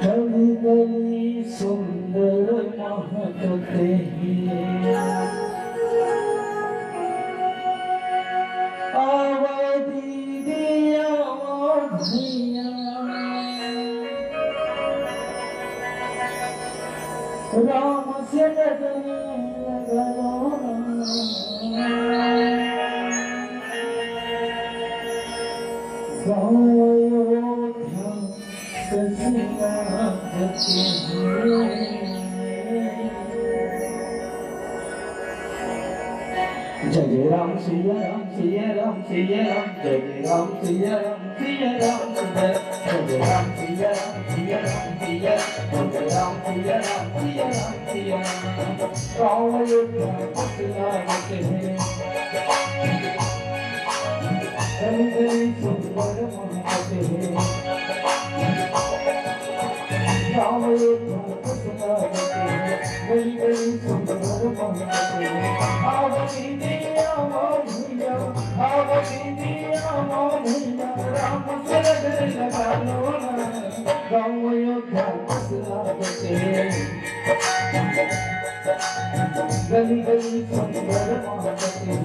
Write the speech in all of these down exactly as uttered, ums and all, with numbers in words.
गली गली सुंदर महकत हे। आवा दीदी, आवा भैया, राम से लगन लगा लो ना। गाँव अयोध्या कसिया गति हुए। जय जय राम सिया राम सिया राम सिया राम, जय जय राम सिया राम सिया राम सिया, जय जय राम सिया राम सिया राम सिया, जय जय राम सिया राम सिया राम सिया। राम अयोध्या कसिया गति हुए। गली गली सुंदर महकत हे। गाँव अयोध्या कसिया गति हे। गली गली सुंदर महकत हे। आवा दीदी, आवा भैया, आवा दीदी, आवा भैया, राम से लगन लगा लो ना। गाँव अयोध्या कसिया गति हे। गली गली सुंदर महकत हे।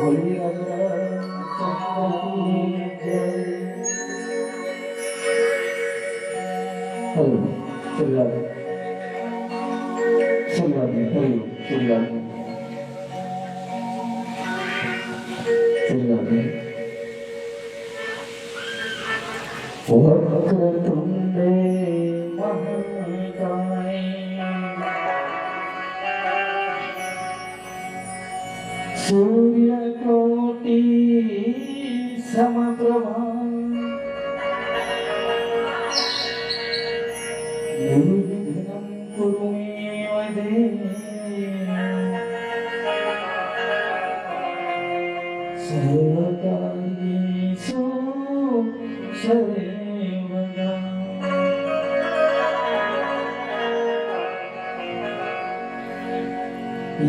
बोलिए राजा रामचंद्र की जय। हेलो, श्री राधे। श्री राधे, हरि ओम, श्री राधे। श्री राधे। वक्रतुंडे महाकाय सूर्यकोटि समप्रभा। निर्विघ्नं कुरु मे देव सर्वकार्येषु सर्वदा।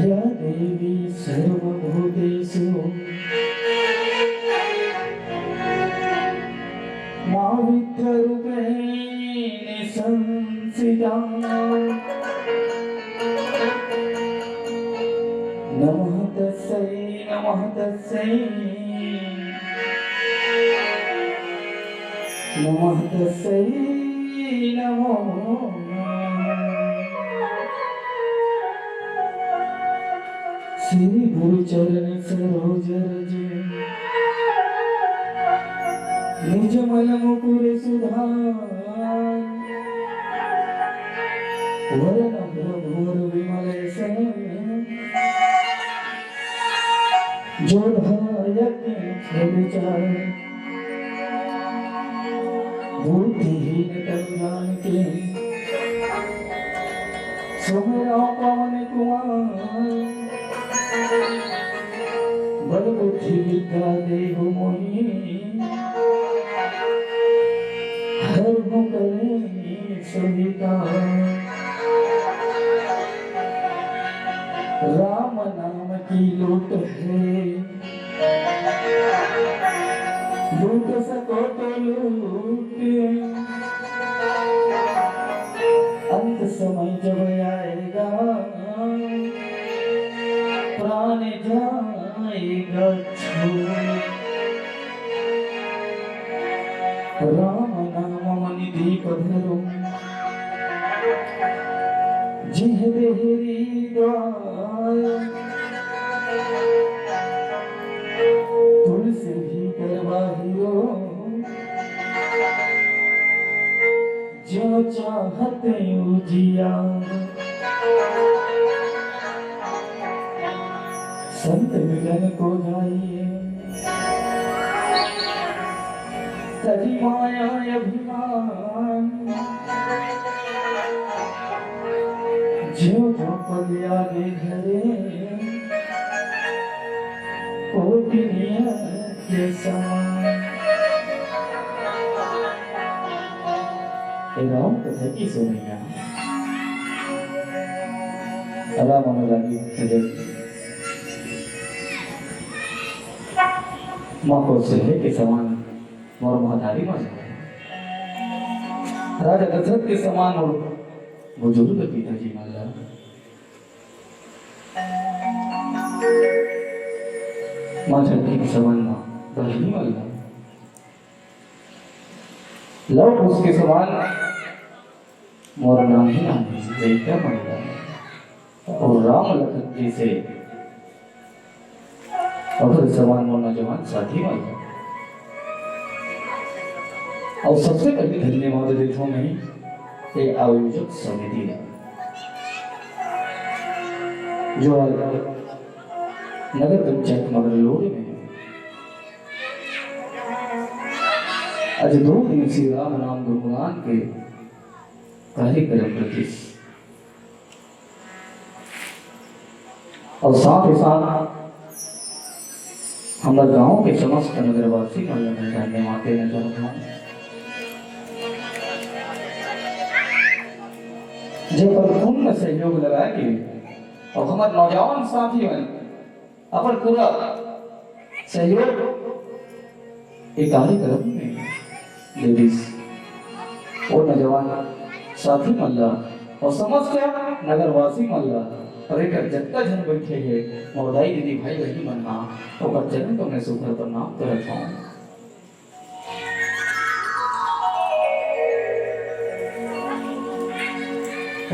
या देवी सर्वभूतेषु मां विद्यारूपेण संस्थिता। नमः तस्यै, नमः तस्यै, नमः तस्यै नमो नमः। श्री गुरु चरण सरोज रज, निज मन मुकुर सुधार। वरण भ्रभुवर विमल सन, जो धायक फल चार। बुद्धिहीन तन जान के, सुमिरौं पवन कुमार। बल बुद्धि विद्या देहु मोहि, हरहु कलेस विकार। राम नाम की लूट है, लूट सको तो लूट। अंत समय जब आएगा, प्राण जाएगा छूट। राम नाम मनि दीप धरो, जिह देहरी द्वार। तुलसी भीतर बाहिरो, जो चाहत उजियार। संत मिलन को जाइए, तजी माया अभिमान। जो जो पल आगे धरे, कोटि नियत समान। ए राम कथा की सुनैया, राम अनुरागी भक्तजन, माँ कौशल्या के समान मोर महतारी मन, राजा दशरथ के समान मोर बुजुर्ग पिताजी मन ला माँ जानकी के समान माँ बहिनी मन ला, लव कुश के समान मोर नान्हे नान्हे लइका मन ला, अउ राम लखन जइसे अगर समान मोर नौजवान साथी मन ला। अउ सबसे पहले धन्यवाद देथों मैं ये आयोजक समिति ला, जो आज नगर पंचायत मगरलोड में आज दो दिवसीय राम नाम गुणगान के कार्यक्रम रखिस। अउ साथ ही साथ हमर गांव के समस्त नगरवासी मन ला मैं धन्यवाद देना चाहत हूँ। जे अपन पूर्ण सहयोग लगा के अउ हमर नौजवान साथी मन अपन पूरा सहयोग ए कार्यक्रम में दे दिस। ओ नौजवान साथी मन ला अउ समस्त नगरवासी मन ला अउ एकर जतका झन बइठे हे महोदय, दीदी, भाई, बहिनी मन हा ओकर चरण कमल में सुघर प्रणाम करत हौं।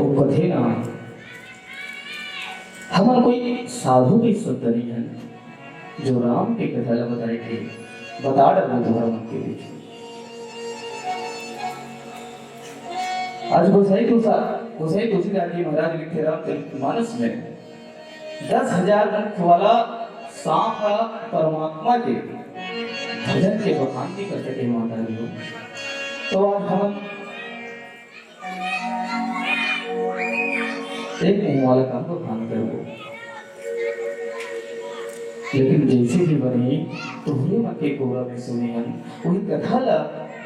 ओ कथे ना, हमन कोई साधु के संत नहीं हन, जो राम के कथा ला बताए के बता डरबो तुहर मन के बीच में। आज गोसाई तुलसा, गोसाई तुलसीदास जी महाराज लिखे रामचरित मानस में दस हजार मुख वाला सांप ह परमात्मा के भजन के बखान नहीं कर सके माता जी हो। तो आज हम एक मुंह वाला काम को खान करबो। लेकिन जैसे भी बनी, तुहरे मन के कोरा में सुने हन, वही कथा ला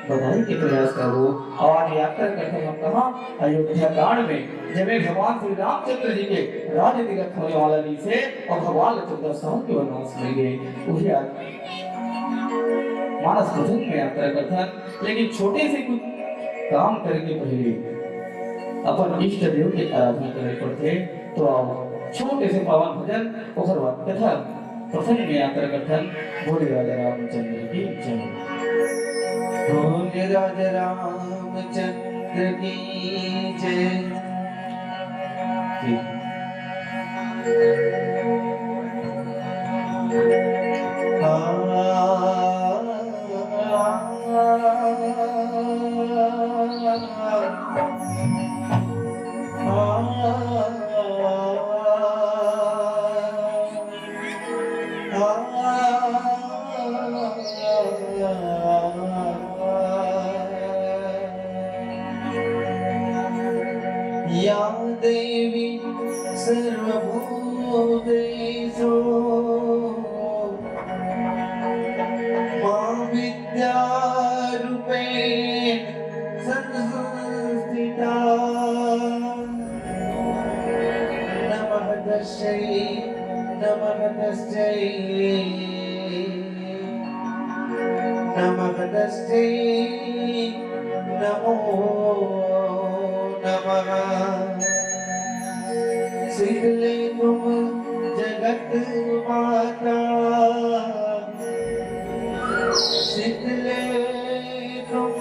बताई के प्रयास करबो। और आज यात्रा करते हम कहाँ? अयोध्या कांड में, जब भगवान श्री रामचंद्र जी के राज्य तिलक होने वाला दिन से और भगवान ला चौदह साल के वनवास मिल गए, वही आज मानस कथन में यात्रा करथन। लेकिन छोटे से कुछ काम करे के पहले अपन इष्ट देव के आराधना करे पड़थे। तो आओ, छोटे से पावन भजन, ओकर बाद कथा प्रसंग में यात्रा करथन। बोले राजा रामचंद्र की जय। बोले राजा रामचंद्र की जय। या देवी सर्वभूतेषु मां विद्यारूपेण संस्थिता। नमः तस्यै, नमः तस्यै। नमः तस्यै नमो नमः। शीतले त्वं जगत माता, शीतले त्वं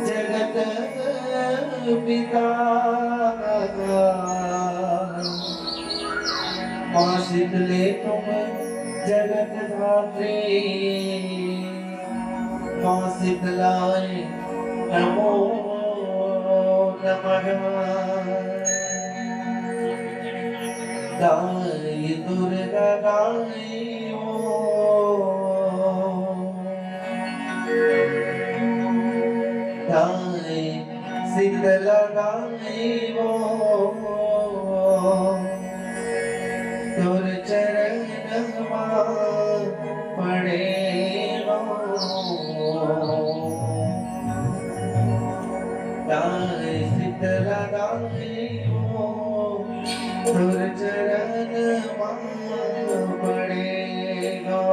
जगत पिता। माँ शीतले त्वं जगत धात्री, माँ शीतलाय नमो नमः। दाई दुर्गा दाई ओ, दाई शीतला दाई ओ, तोर चरण मा पड़े ओ। दाई शीतला दाई ओ, तोर चरण मा पड़े ओ।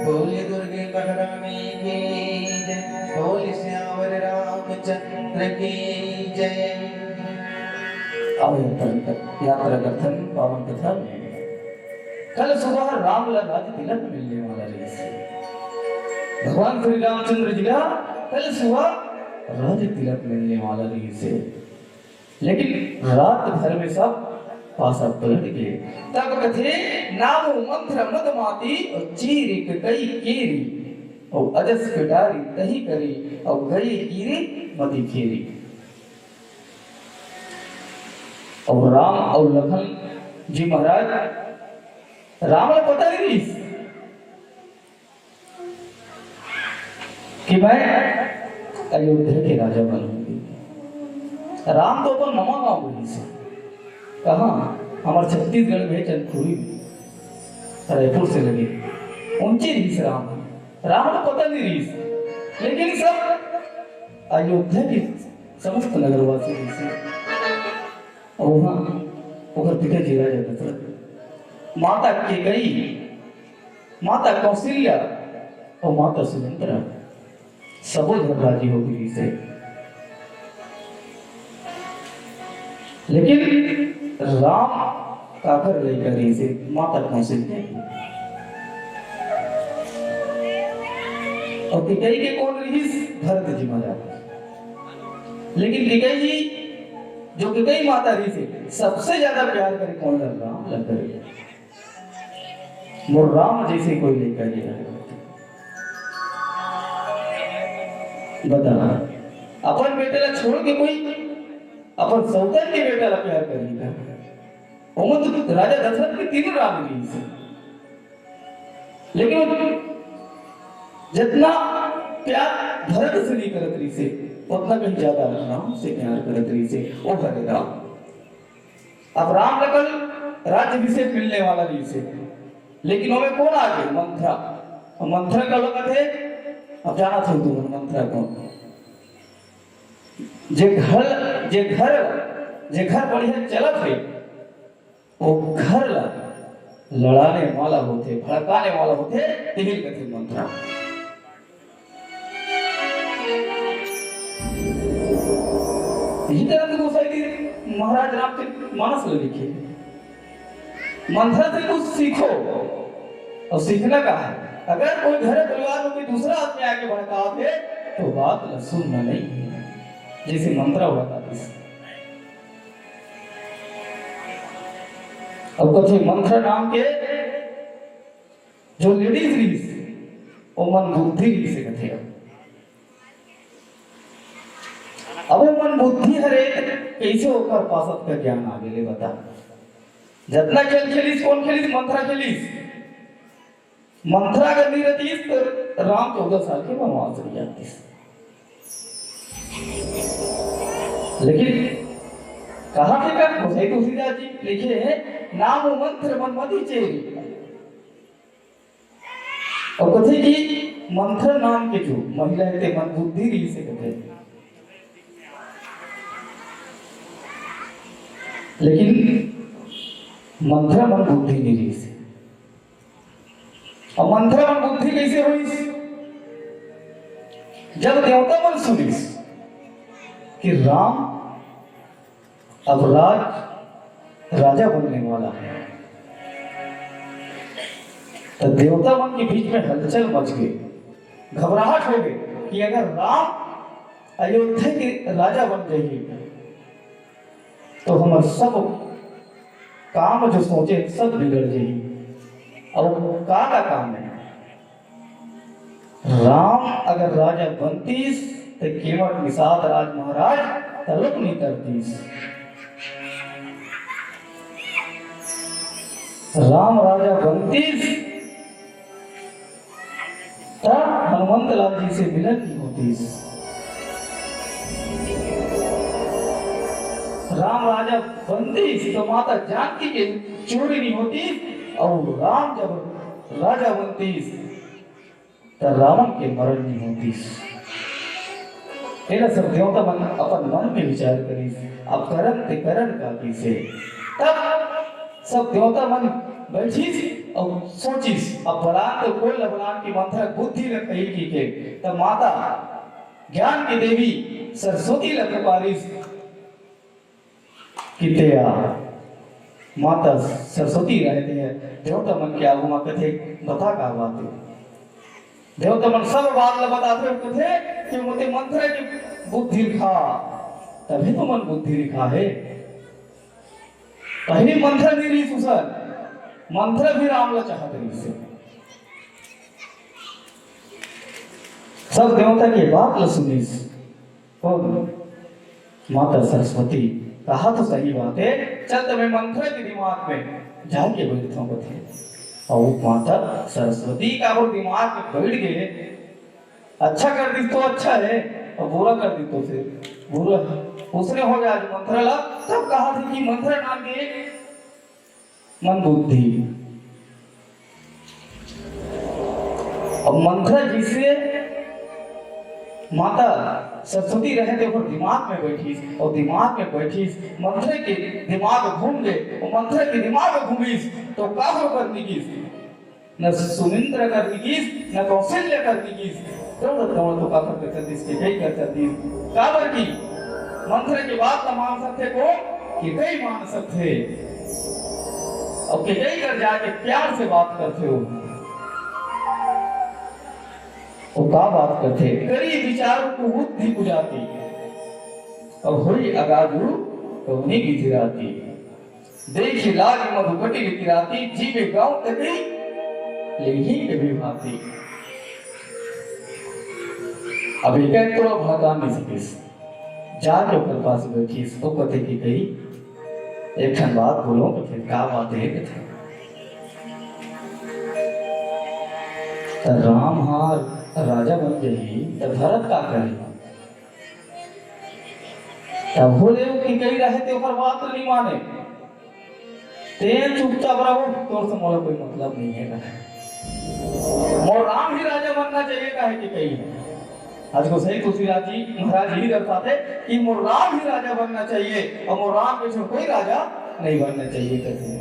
बोल दुर्गे महारानी की जय, बोल सियावर रामचंद्र की जय। यात्रा कर, यात्रा करथन पावन कथा में। कल सुबह राम ला राज तिलक मिलने वाला रहिस हे। भगवान श्री रामचंद्र जी ला कल सुबह राज तिलक मिलने वाला रहिस हे। लेकिन रात भर में सब पासा पलट गे। तब कथे, "नाम मंत्र मद माती, अउ चीर कई केरी, अउ अजस पिटारी तही करी, अउ गए गिरे मती फेरी।" अउ राम अउ लखन जी महाराज, राम ला पता नहीं रहिस कि मैं अयोध्या के राजा बनहूं। राम तो अपन नवा गांव रहिस हे। कहां? हमर छत्तीसगढ़ में चंदखुरी में, रायपुर से लगे। उनके रहिस राम। राम ला पता नहीं रहिस, लेकिन सब अयोध्या के समस्त नगरवासी रहिस हे। अउ उहां ओकर पिताजी राजा दशरथ, माता कैकेयी, माता कौशल्या अउ माता सुमित्रा, सबो झन राजी हो गे रहिस हे। लेकिन राम काकर लइका रहिस हे? माता कौशल्या के। अउ कैकेयी के कोन रहिस? भरत जी महाराज। लेकिन कैकेयी जी, जो कैकेयी माता रहिस हे, सबसे ज्यादा प्यार करे कोन ला? राम ला करे। मोर राम जइसे कोई लइका नइ रहय। बता, अपन बेटा ला छोड़ के कोई अपन सौतन के बेटा ला प्यार करही का? ओमन तो राजा दशरथ के तीनों राम रहिस हे। लेकिन वो जितना प्यार भरत से नहीं करत रहिस हे, उतना कहीं ज्यादा राम से प्यार करत रहिस हे। ओ हरे राम, अब राम ला कल राज्याभिषेक मिलने वाला रहिस हे, लेकिन ओमे कोन आगे? मंथरा। अब मंथरा का लोग थे, अब जानत हो तुमन मंथरा कोन? जे घर, जे घर, जे घर बढ़िया चलत हे, वो घर ला लड़ाने वाला होथे, भड़काने वाला होथे, तेही ल कथे मंथरा। इही तरह के गोसाई जी महाराज रामचरित मानस ल लिखे। मंथरा से कुछ सीखो। अउ सीखना का हे? अगर कोई घर परिवार में कोई दूसरा आदमी आके भड़कावत हे, तो बात ला सुनना नहीं हे, जइसे मंथरा भड़कातिस। अउ कथे मंथरा नाम के जो लेडीज रहिस, ओमन बुद्धि रहिस हे कथे। अब ओमन बुद्धि हरे, कइसे ओकर पास अतका ज्ञान आगे ले बता। जतना खेल खेलिस, कोन खेलिस? मंथरा खेलिस। मंथरा अगर नइ रहतिस, त राम चौदह साल के वनवास रहि जातिस। लेकिन कहा थे का? गोसाई तुलसीदास जी लिखे हे, "नाम मंत्र मद मति चेरी।" अउ कथे कि मंथरा नाम के जो महिला हे, ते मन बुद्धि रहिस हे कथे। लेकिन मंथरा मन बुद्धि नइ रहिस हे। अउ मंथरा मन बुद्धि कइसे होइस? जब देवता मन सुनिस कि राम अब राज, राजा बनने वाला हे, त देवता मन के बीच में हलचल मच गे, घबराहट हो गे कि अगर राम अयोध्या के राजा बन जाही, तो हमर सब काम जो सोचे, सब बिगड़ जाही। अउ का का काम हे? राम अगर राजा बनतिस, त केवट निषाद राज महाराज तलक नइ तरतिस। राम राजा बनतिस, त हनुमंत लाल जी से मिलन नइ होतिस। राम राजा बनतिस, त माता जानकी के चोरी नइ होतिस, अउ राम जब राजा बनतिस, त रावण के मरण नइ होतिस। एला सब देवता मन अपन मन में विचार करिस, अब करन ते करन का कइसे? तब सब देवता मन बैठिस अउ सोचिस, अब बलान तो कोई ल बलान कि मंथरा बुद्धि ल कही की के, तब माता ज्ञान की देवी सरस्वती ल पुकारिस। कि तें माता सरस्वती रहे, तें देवता मन के आगू म कथे, बता का बात हे। देवता मन सब बात ल बताथे, कथे कि मोते मंथरा के बुद्धि रखा, तभे तो मन बुद्धि रखा हे। पहिली मंथरा नइ रहिस असन, मंथरा भी राम ल चाहत रहिस हे। सब देवता के बात ल सुनिस। कौन? माता सरस्वती। कहा तो सही बात हे, चल त मैं मंथरा के दिमाग में जाके बैठथंव कथे। अउ माता सरस्वती काबर दिमाग में बैठ गे, अच्छा कर दिस तो अच्छा हे, अउ बुरा कर दिस तो फिर बुरा हे। उसने हो गया आज मंथरा ला, तब कहा थे कि मंथरा नाम के एक मंदबुद्धि। अब मंथरा जइसे माता सरस्वती रहे तेकर दिमाग में बैठिस, अउ दिमाग में बैठिस, मंथरा के दिमाग घूम गे, अउ मंथरा के दिमाग घूमिस, तो का हो कर निकिस? न सुमिंद्रा कर निकिस, न कौशल्या कर निकिस। दौड़त दौड़त ओकर कर चल दिस, केकई कर चल दिस। काबर कि मंथरा के बात ल मान सकथे कोन? केकई मान सकथे। अउ केकई कर जाके प्यार से बात करथे ओ। ओ का बात करथे? करी विचार कुबुद्धि कुजाति, अउ होई अगाजु कौनी विधि राति। देखि लाग मधुकटि लिखि राति, जीवे गाँव तकई लेही कभी भांति। अब एकर तो भड़का नइ सकिस, जाके ओकर पास बैठिस, ओ कथे कि कई, एक ठन बात बोलो, कथे, का बात हे, कथे। त राम ह राजा बन जाही, त भरत का करही? तभो ले ओ केकई रहे ते ओकर बात ल नइ माने। तें चुपचाप रहो, तोर से मोला कोई मतलब नइ हे कहे। मोर राम ही राजा बनना चाहिए कहे केकई। आज गोसाई तुलसीदास जी महाराज यही दर्शाथे कि मोर राम ही राजा बनना चाहिए अउ मोर राम के छोड़ कोई राजा नइ बनना चाहिए कथे।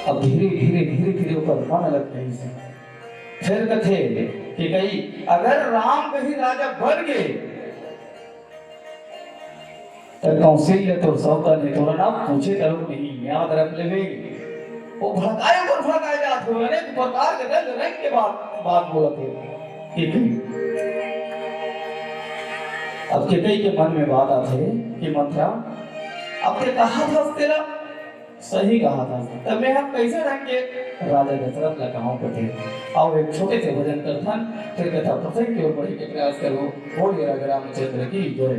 अब धीरे, धीरे, धीरे, धीरे ओकर मन अलग कहिस। फेर कथे केकई, अगर राम कहीं राजा बन गे, त कौशल्या तोर सौतन हे, तोला ना पूछे घलो नहीं, याद रख लेबे। ओ भड़काए बर भड़काए जात हे, अनेक प्रकार के रंग, रंग के बात, बात बोलत हे। केकई। अब केकई के मन में बात आथे कि मंथरा, अब तें कहा था तेला सही कहा था। त मैं ह कइसे ढंग के राजा दशरथ ला कहूं कथे। अउ एक छोटे से भजन करथन, फिर कथा प्रसंग की ओर बढ़े के प्रयास करबो। बोलिए राजा रामचंद्र की जय।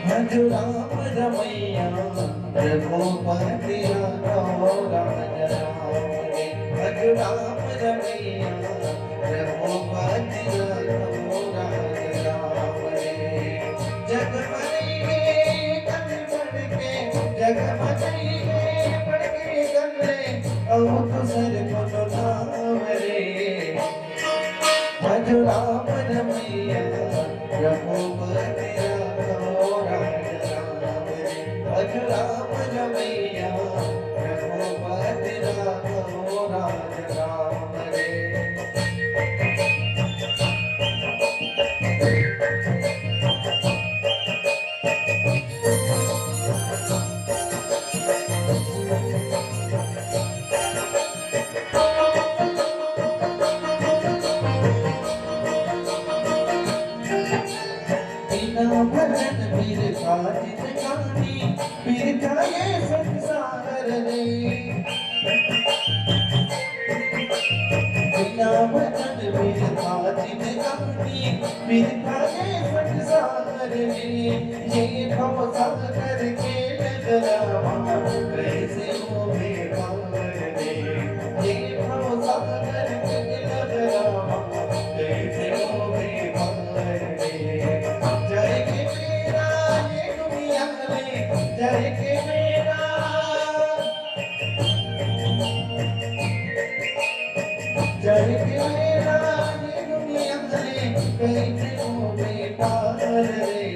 भज राम रमैया रघुपति राघव राज राम रे। भज राम रमैया रघुपति राघव राज राम रे। जग मरे तन बढ़ के, जग मरे बढ़ के तन रे, अवधु सर को नाम रे। भज राम रमैया रघुपति राघव राज राम रे, भज राम रमैया। रघुपति राघव राज राम रे। बिना भजन बिरथा जिंदगानी, बिरथा ये संसार रे। बिना भजन बिरथा जिंदगानी, बिरथा ये संसार रे। ये भव सागर के लग रामा, कैसे होबे पार रे। ये भव सागर के लग रामा, कैसे होबे पार रे। जाय के बेरा ये दुनिया ले, जाय के बेरा। जाय के बेरा ये दुनिया ले, कैसे होबे पार रे।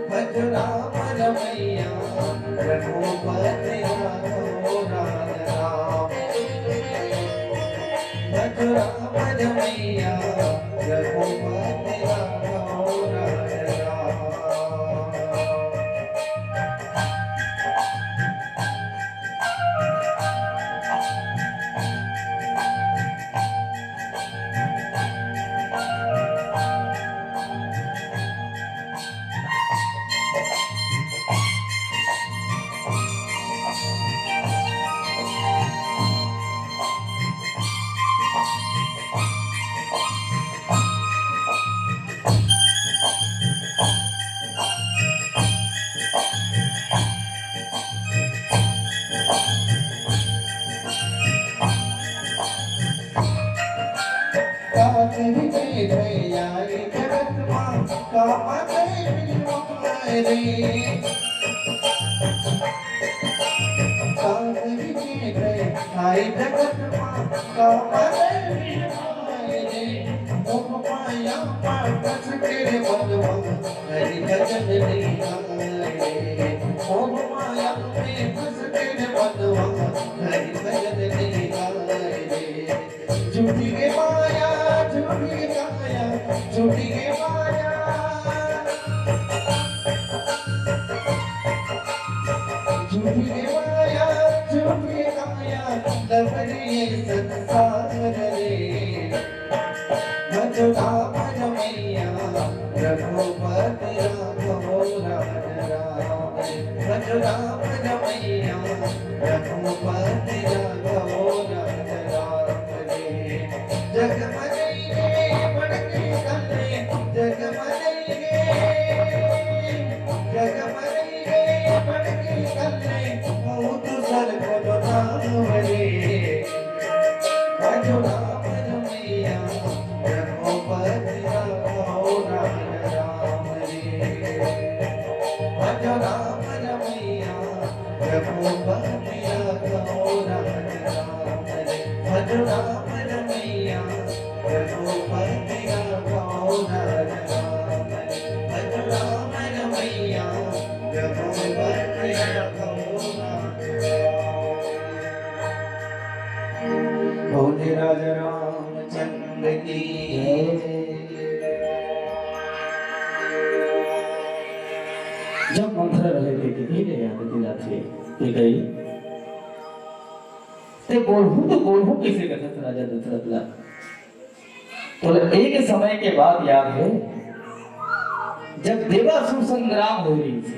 भज राम रमैया, रघुपति राघव राज राम। भज राम रमैया, रघुपति राघव राज राम। का कहिथे भैया ये जगत मा, का बात है बिलवा रे। का कहिथे भैया ये जगत मा, का बात है बिलवा रे। मोह माया मा फंस के रे मनवा, हरि भजन नहीं आए रे। मोह माया में फंस के रे मनवा, हरि भजन नहीं आए रे। झूठी रे माया, झूठी रे काया, झूठी रे माया। झूठी रे माया, झूठी रे काया, लवरिये संसार रे। भज राम रमैया, रघुपति राघव राज राम। भज राम रमैया, रघुपति राघव राज राम रे। जग मनई रे बड़के कल्ले, जग मनई रे, जग मनई रे बड़के कल्ले, मुँह दूसर को नाम रे। भज राम रमैया, रघुपति राघव राज राम रे। भज राम रमैया, रघुपति राघव राज राम रे। भज राम रमैया, रघुपति राघव राज राम रे। भज राम रमैया, रघुपति राघव राज राम रे। बोले राजा रामचंद्र की जय। जब मंथरा रहे थे, कैकई ले याद दिलाथे, कैकई। ते बोलहू तो बोलहू कैसे कथस राजा दशरथ ला। तो एक समय के बात याद है, जब देवासुर संग्राम हो रही थी,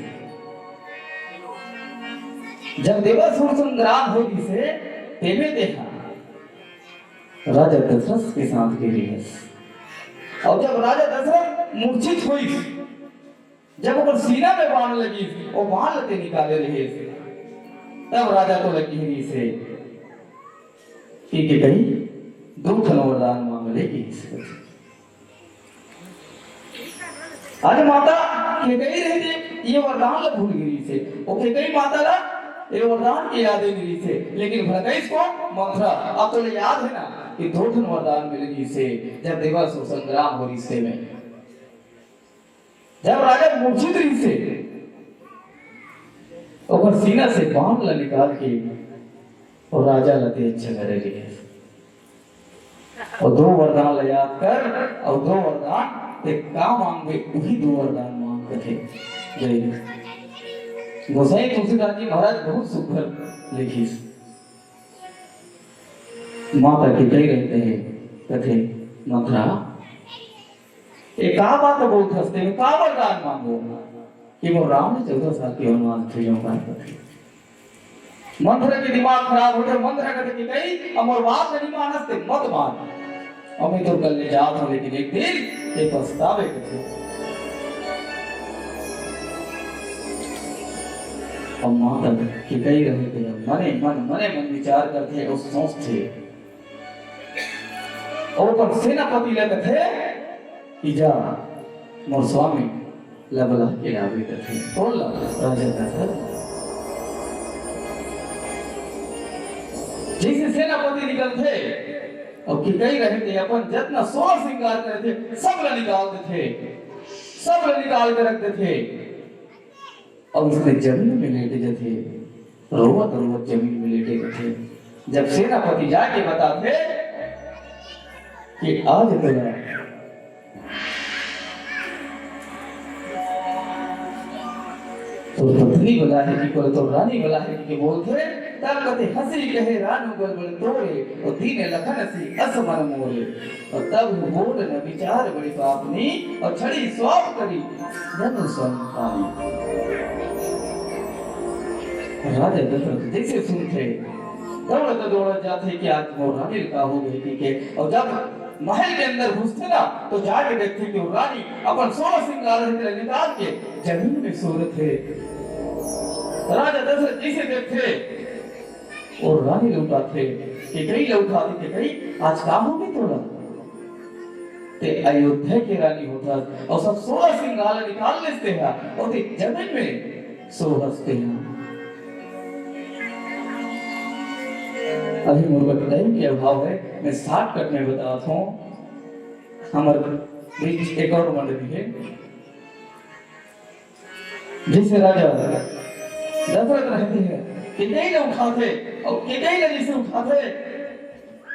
जब देवासुर संग्राम हो रही से, तेमे देखा राजा दशरथ के साथ गिरी है। और जब राजा दशरथ मूर्छित हुई, जब ओकर सीना में बाण लगी, वो बाण लते निकाले रहे, तब राजा तो लगी ही से कि, कि कही दो ठन वरदान मांग ले कि। आज माता कैकई रही जे ये वरदान ला भूल गिरी से, वो कैकई माता ला ये वरदान के याद नहीं रही से, लेकिन भड़कई इसको मंथरा, अब तो याद है ना कि दो ठन वरदान मिल गई से जब देवासुर संग्राम हो रही से में। जब राजा मूर्छित रहिसे, ओकर सीना से बाण ला निकाल के अउ राजा ला तेज जगह दे दिस। अउ दो वरदान ला याद कर, अउ दो वरदान ते का मांगबे, उही दो वरदान मांग कथे। जय। गोसाई तुलसीदास जी महाराज बहुत सुघर लिखिस। माता के कही रहते हैं कथे, मंथरा, ए का बात बोलथस ते, का वरदान मांगो कि मोर राम ने चौदह साल के वनवास भेजो का कथे। मंथरा के दिमाग खराब होथे, मंथरा कथे कि कही, अब मोर बात नहीं मानस ते मत मान। अब मैं तो कल ले जात हूँ, लेकिन एक दिन ते पछतावे कथे। अब माता के कही रहे थे, मने मन, मने मन विचार करथे अउ सोचथे। अउ अपन सेनापति ला कथे कि जा, मोर स्वामी ला बला के लावे कथे। बोल ला, राजा दशरथ। जैसे सेनापति निकलथे, अउ के कही रहे थे, अपन जतना सोलह श्रृंगार करे थे, सब ला निकाल देथे, सब ला निकाल के रख देथे। अउ उसने जमीन में लेटे जथे, रोवत रोवत जमीन में लेटे जथे। जब सेनापति जाके बताथे कि आज तोला तोर पत्नी बला हे कि तोर रानी बला हे कि बोलथे, तब कथे हंसी कहे रानू बल बल तोरे, अउ दीन लखन सी अस मन मोरे। अउ तब बोल न विचार बड़ी पापनी, अउ छड़ी स्वाप करी धनुष संतानी। राजा दशरथ जैसे सुनथे, दौड़त दौड़त जाथे कि आज मोर रानी का हो गई थी के। अउ जब महल के अंदर घुसथे ना, तो जाके देखथे कि वो रानी अपन सोलह श्रृंगार निकाल के जमीन में सो रहे थे। राजा दशरथ जैसे देखथे, अउ रानी लौटाथे, के कही लौटाथे, के कही, आज का हो गई तोला? ते अयोध्या के रानी होथस, अउ सब सोलह श्रृंगार निकाल लेते हैं, अउ ते जमीन में सो हंसते हैं। अभी मोर टाइम के अभाव है, मैं शॉर्टकट में बतावत हूँ। हमर बीच एक और मंडली है, जैसे राजा दशरथ रहते हैं, केकई ला उठाथे, अउ केकई ला जैसे उठाथे,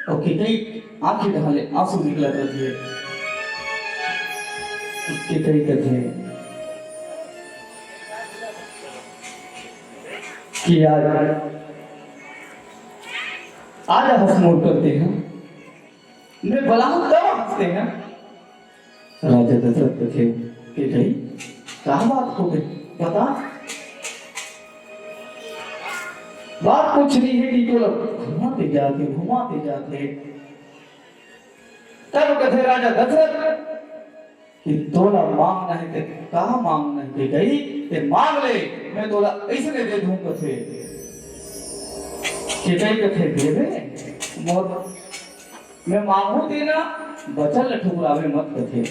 अउ केकई आंखी डहाले आंसू निकलत रहते हैं। केकई कहते हैं कि आज, आज हंस मोर करते हैं, मैं बलाहूं तब हंसते हैं। राजा दशरथ कथे, केकई, का बात हो गई? बता। बात कुछ नहीं है कि तोला घुमाते जाथे, घुमाते जाथे। तब कथे राजा दशरथ कि तोला मांगना है ते का मांगना है केकई, ते मांग ले, मैं तोला ऐसने दे दूं कथे। केकई कथे देबे, मोर मैं मांगू तेला, बचन ल ठुकरावे मत कथे।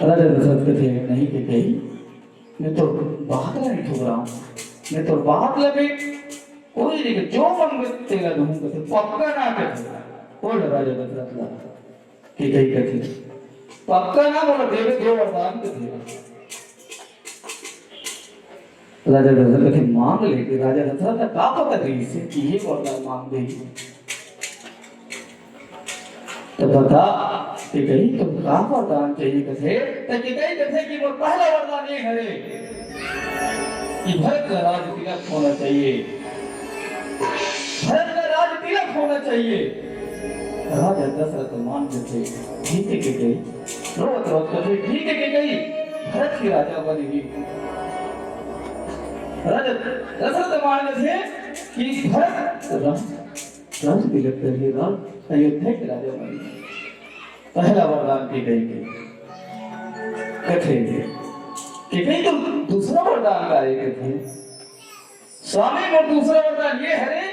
राजा दशरथ कथे, नहीं केकई, मैं तोर बात ला नहीं ठुकराऊं, मैं तोर बात ला भी कोई नहीं, जो मांगबे तेला दूं कथे, पक्का ना कथे। बोल राजा दशरथ ला। केकई कथे, पक्का ना बोला, देवे दो वरदान कथे। राजा दशरथ कथे, मांग ले, कि राजा दशरथ का पता रहिसे कि ये वरदान मांग दे। तो बता, केकई तो का वरदान चाहिए कथे, तो केकई कथे कि मोर पहला वरदान ये हरे कि भरत का राज तिलक होना चाहिए। भरत का राज तिलक होना चाहिए। राजा दशरथ मान जथे, ठीक है केकई, रोवत रोवत कथे, ठीक है केकई, भरत के राजा बने ही। राजा दशरथ मान जथे कि भरत राज, राज तिलक करिए, राज अयोध्या के राजा बने। पहला वरदान केकई के कथे, केकई तो दूसरा वरदान का है कथे। स्वामी, मोर दूसरा वरदान ये हरे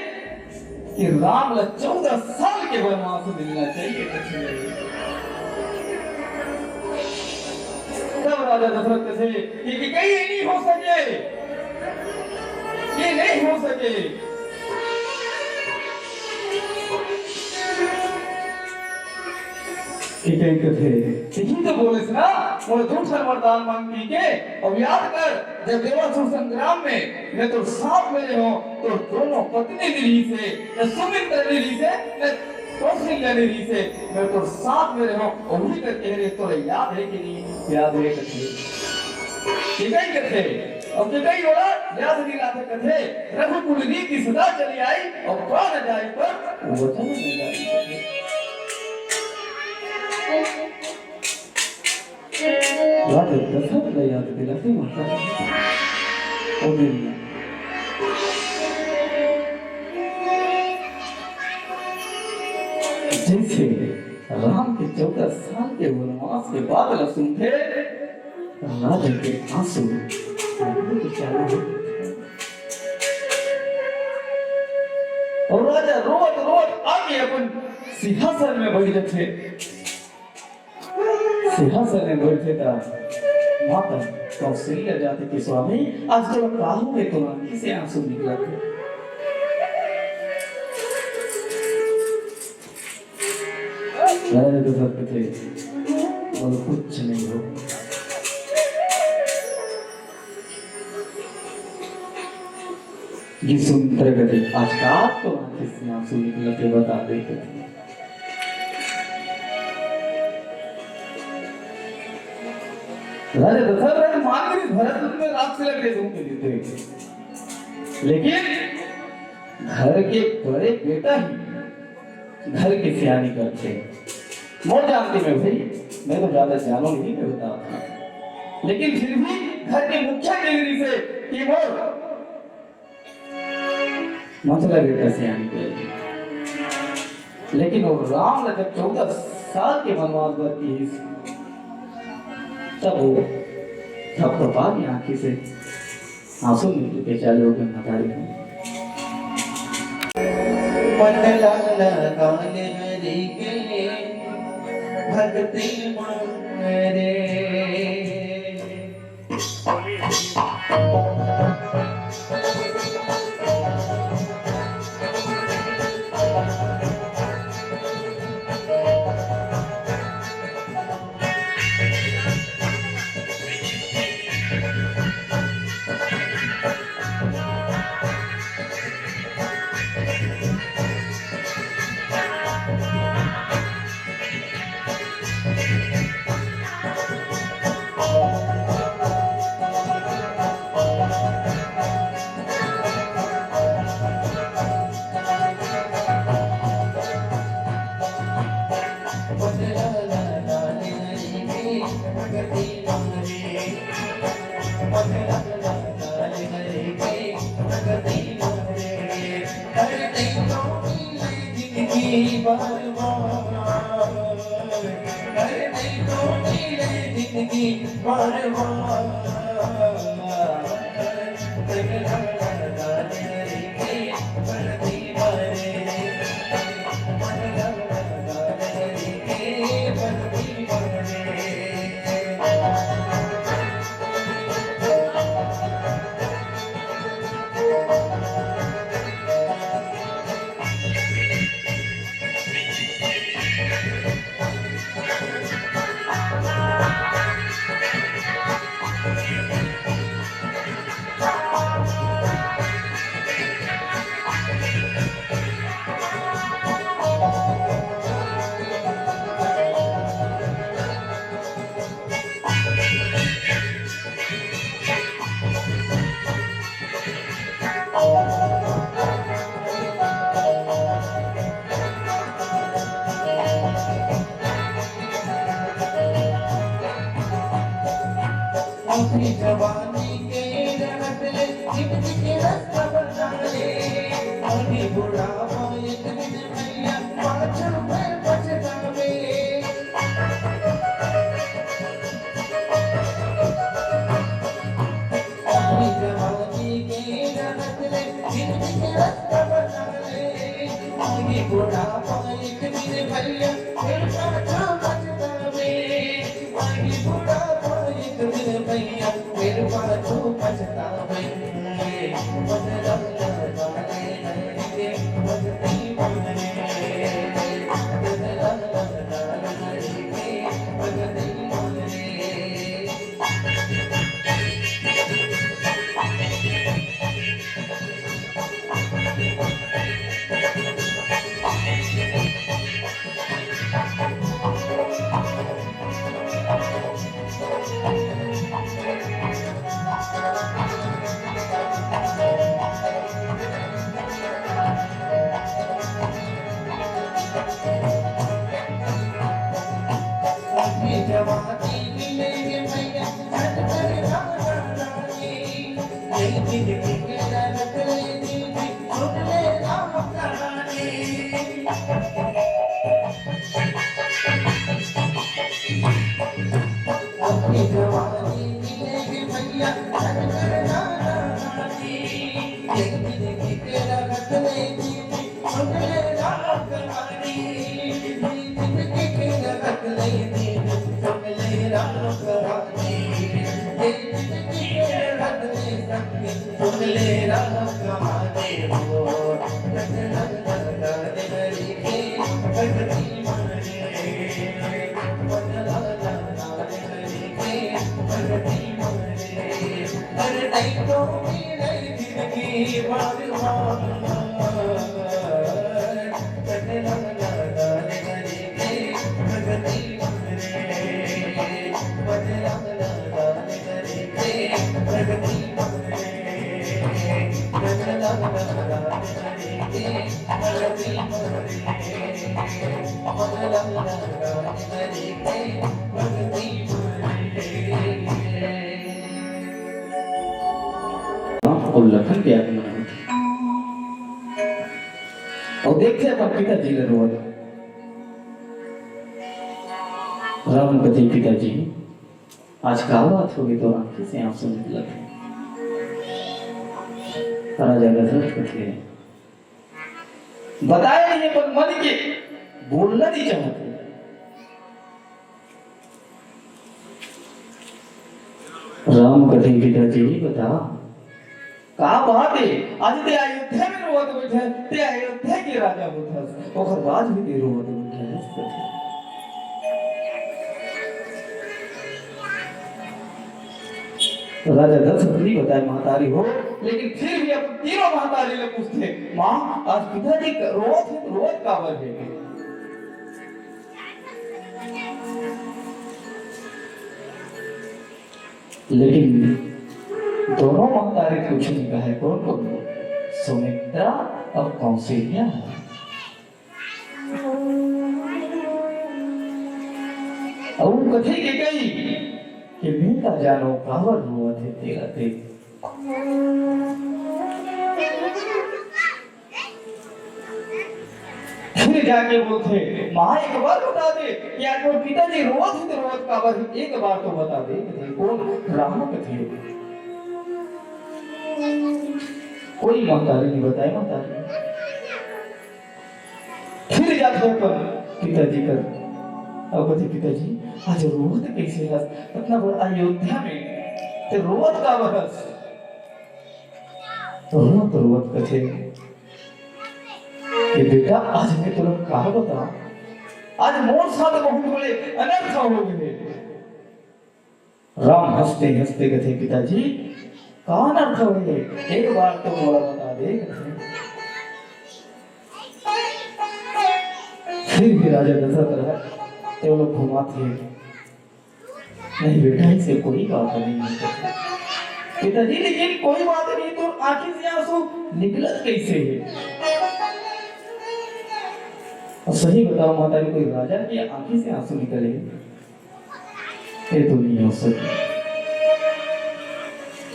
कि राम ला चौदह साल के वनवास मिलना चाहिए, कथे। तब राजा दशरथ कथे कि, कि कहीं ये नहीं हो सके, ये नहीं हो सके। के कही कथे, तिही तो बोलेस ना, मोला दू ठन वरदान मांग कहिके। अब याद कर, जब देवासुर संग्राम में मैं तोर साथ में रहे हों, तोर दोनों पत्नी नइ रहिसे, न सुमित्रा नइ रहिसे, न कौशल्या नइ रहिसे, मैं तोर साथ में रहे हों, वही करके रे, तोला याद हे कि नहीं? याद हे कथे। के कही कथे, अब के कही ओला याद नइ आथे कथे, रघुकुल रीति सदा चली आई, अब प्राण जाए पर वचन न जाई। राजा दशरथ ला याद दिलाथे माता। ओ देविया, जैसे राम के चौदह साल के वनवास के बात ला सुनथे, राजा के आंसू आने के चालू हो जाथे। अउ राजा रोवत रोवत आके अपन सिंहासन में बैठ जाथे। सिंहासन में बैठे त माता कौशल्या जाथे कि स्वामी, आज तो का होगे, तोर आंखी से आंसू निकलत हे। अरे तो सब कथे, बोल कुछ नहीं हो। ये सुन प्रगति आज का तो आंखी से आंसू निकलत हे, बता दे कथे। राजा दशरथ राजा मान के भरत में राज से लग रहे थे, लेकिन घर के बड़े बेटा ही घर के सियानी करथे। मोर जानती में भाई, मैं तो ज्यादा जानों नहीं, मैं बतावत हूँ। लेकिन फिर भी घर के मुखिया के रीति से कि मोर मतलब बेटा सियानी करथे। लेकिन वो राम ला जब चौदह साल के वनवास बर किहिस, तब वो थपथपा के आंखी से आंसू निकल के चालू हो गए, महतारी हो। मन लाल काल हरि के भक्ति मारे। जिंदगी बार बार, अरे नहीं तो मिले जिंदगी बार बार। अपनी जवानी के रहत ले, जिंदगी के रास्ता बता ले। अभी बुढ़ापा एक दिन भैया, पाछू में पछतावे। अपनी जवानी के रहत ले, जिंदगी के रास्ता बता ले। आगे बुढ़ापा एक दिन भैया, फिर पाछू पछतावे। आगे बुढ़ापा एक दिन भैया, फिर पाछू पछतावे। बदला बदला ले करके, बदली बदले। बदला बदला ले करके, जवानी मिले हे भैया, झट कर राजा रानी। नई जिंदगी के रंग ले दीदी, सुन ले राम कहानी। अपनी जवानी मिले हे भैया, झट कर राजा रानी। नई जिंदगी के रंग ले दीदी, सुन ले राम कहानी। नई जिंदगी के रंग ले दीदी, सुन ले राम कहानी। नई जिंदगी के रंग ले संग, सुन ले राम कहानी हो। अउ लखन के आगमन होथे। अउ देखथे अपन पिताजी ल रोवत। राम कथे, "पिताजी, आज का बात होगे, तोर आँखी से आँसू निकलत हे?" राजा दशरथ कथे, बताए नहीं अपन मन के, बोलना नहीं चाहते। राम कथे, "पिताजी, बता, का बात हे? आज ते अयोध्या में रोवत बइठे, ते अयोध्या के राजा होथस, ओकर बाद भी ते रोवत बइठे हस।" राजा दशरथ नहीं बताए महतारी हो, लेकिन फिर भी अपन तीनों महतारी ले पूछथे, "माँ, आज पिताजी रोवत हे, रोवत काबर हे?" लेकिन दोनों महतारी कुछ नहीं कहे, कौन कौन? सुमित्रा अउ कौशल्या। अउ कथे के कही कि मैं का जानो काबर रोवत हे तेला ते। फिर जाके बोलथे, "माँ, एक बार बता दे कि आज मोर पिताजी रोवत हे तो रोवत काबर हे, एक बार तो बता दे।" कथे, "कौन?" राम कथे। कोई महतारी नहीं बताए, महतारी। फिर जाथे अपन पिताजी कर, अउ कथे, "पिताजी, आज रोवत कइसे हस? अतना बड़ अयोध्या में ते रोवत काबर हस?" रोवत रोवत कथे कि, "बेटा, आज मैं तोला का बताऊं, आज मोर साथ बहुत बड़े अनर्थ हो गए।" राम हंसते हंसते कथे, "पिताजी, का अनर्थ होगे? एक बार तो मोला बता दे," कथे। फिर भी राजा दशरथ रहे, ते लोग घुमाथे, "नहीं बेटा, इसे कोई बात नहीं है।" "पिताजी, लेकिन कोई बात नहीं, तो आंखी से आंसू निकलत कैसे है?" और सही बताओ महतारी, कोई राजा की आंखी से आंसू निकले? ये तो नहीं हो सके।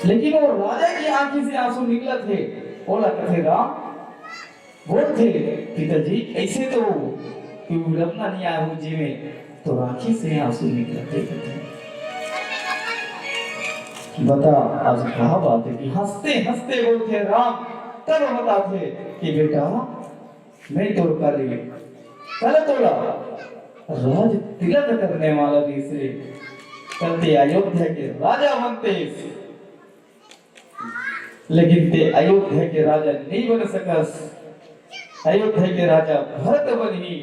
लेकिन वो राजा की आंखी से आंसू निकलत हे, ओला कथे राम, बोलथे, "पिताजी, ऐसे तो कोई विडंबना नहीं आए हो जी में, तो आंखी से आंसू निकलत हे।" बता, आज का बात है कि हंसते हंसते बोलथे राम, तब बताथे कि बेटा, मैं तोर का लिए कल तोला राज तिलक करने वाला दिस रे, कल ते अयोध्या के राजा बनतेस, लेकिन ते अयोध्या के राजा नहीं बन सकस। अयोध्या के राजा भरत बनही,